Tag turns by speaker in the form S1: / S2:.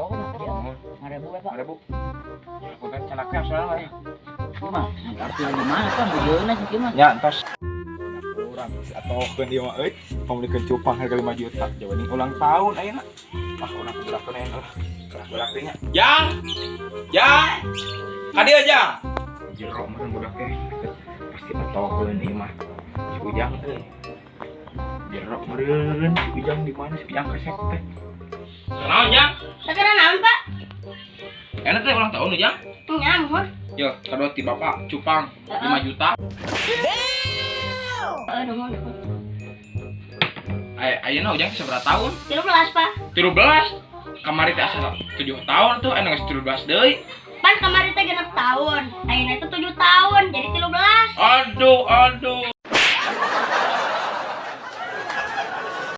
S1: Pak, dia.
S2: Nuhun.
S1: 5.000 we, Pak.
S2: 5.000. Punten canaknya soalnya ya.
S1: Ieu mah arti di mana, Pak? Bujeuna sih kieu mah.
S2: Ya, entos. Urang atohkeun ieu mah euy. Pamulikeun cupang harga 5 juta. Jawa ini ulang tahun ayeuna. Ah, urang kebeurakeun ayeuna lah. Berak teh nya. Jang. Jang. Ka dieu, Jang. Jero meureun budak teh. Pasti atohkeun ieu mah. Si Ujang euy. Jero meureun si Ujang di mana si Ujang kasep teh. Naon, Jang?
S3: Sakira naon, Pak?
S2: Enak teh ulang tahun, Ujang.
S3: Nya, muhun.
S2: Yo, kado ti Bapak cupang 5 juta.
S3: Heeh, nuhun, nuhun.
S2: Ayeuna Ujang sabaraha tahun?
S3: 13, Pak.
S2: 13. Kamari teh asa 7 tahun tuh, anu geus 13 deui.
S3: Pan kamari teh 6 tahun. Ayeuna itu 7 tahun, jadi 13.
S2: Aduh, aduh.